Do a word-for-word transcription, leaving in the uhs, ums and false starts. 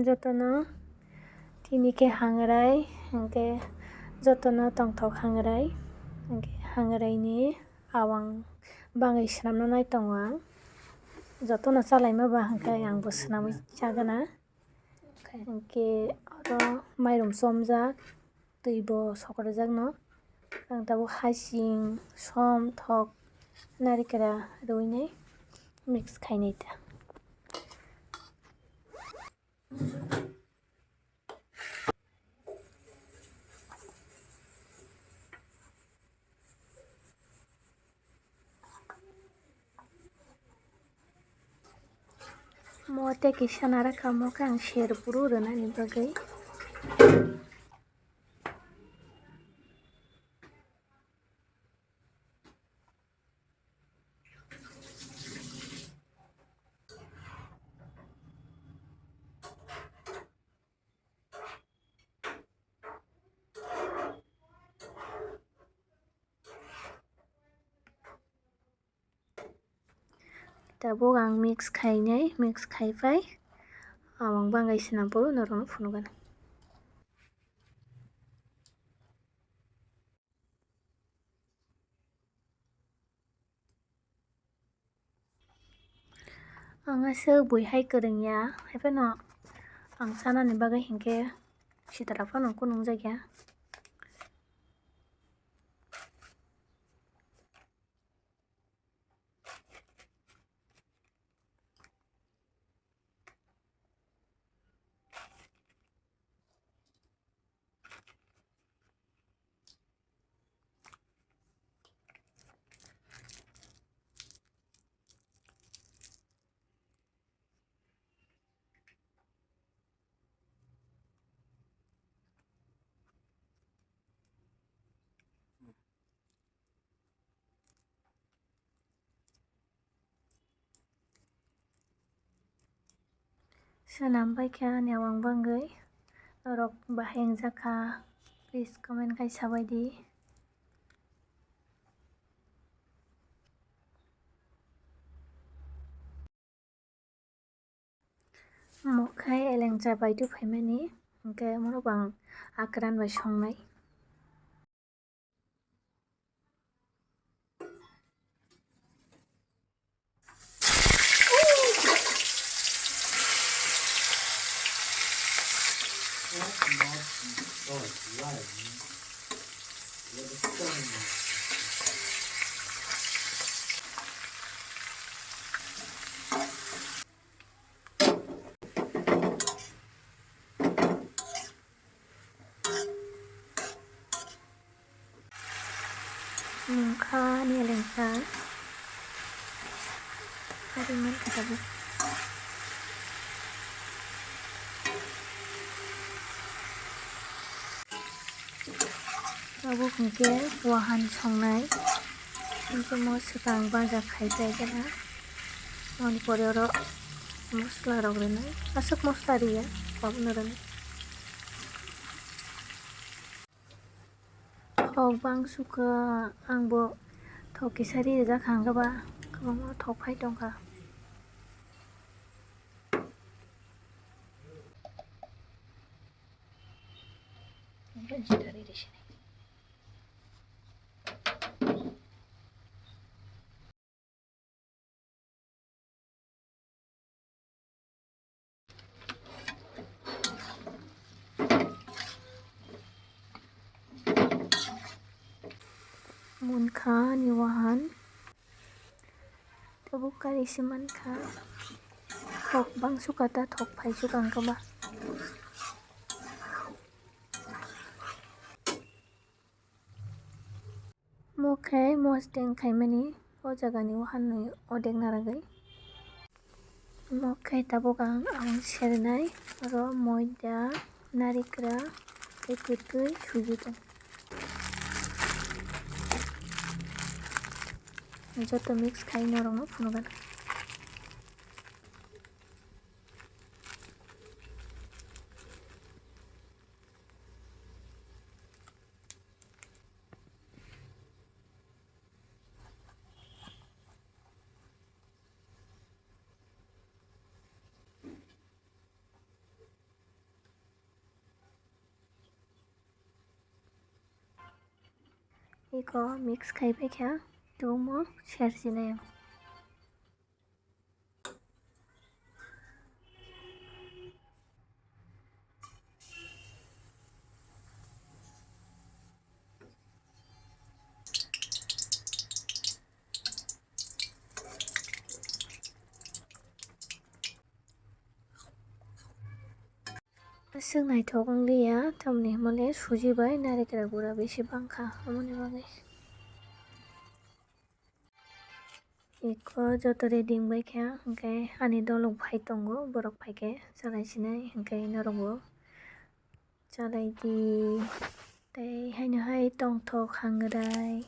Jotono tini khe hangrai, hwnkhe jotono tongthok hangrai, hwnkhe hangrai ni awang bangwi swnamna nai tongo ang. Jotono chalaima ba hwnkhe ang bo swnamwi chagana. Hwnkhe oro mairum chomjak, twi bo sokorjakno. Ang tabuk hasing, som, thok, narikra rwinai mix khainai ta. Mo tei kisa nara kamo khe ang ser buru rwnani bagwi. Tabuk ang mix khainai, mix khaipai, awang bangwi swnam phuru norokno phunukgana. Ang aswk bui hai kwrwngya, haiphano ang chanani bagwi hinkhe sitra phano kunukjakya. Swnam bai khe ani awang bangwi norok bahai wngjak kha, please comment khai sabai di. Omo khe elengcha bai twi phaimani, hwnkhe omono bo ang akran bai songnai. Mungkha ni elengsa. Ari mankha tabuk. Tabuk hwnkhe wahan songnai. Hwnkhe mo swkang baja khai paijana. Moni pore oro mosla rok rwnai. Aswk mosla riya, kobno rwnai. Thok bang sukha, ang bo thok kisa ri rijak kha, hwnkhe ba kwbangma thok phai tongkha. Munkha ani wahan. Tabuk kari se mankha. Thok bang sukha ta, thok phai sukha wngkha ba. Mo khe mosdeng khaimani o jagani wahanni odek naragwi. Mo khe tabuk ang, ang sernai, oro moida, narikra tei kwtwi suji tong. Joto mix khai norokno phunukgana. Eko mix khai pai kha, tei omo sersinai ang. Aswk naithok wng liya, tamni hwnmale suji bai narikra gura bisi bangkha, aboni bagwi. Eko joto ready wngbaikha, hwnkhe ani dolok phai tongo, borok phaikhe chalaisinai, hwnkhe norokbo chalaidi. Tei haino hai tongthok hangrai.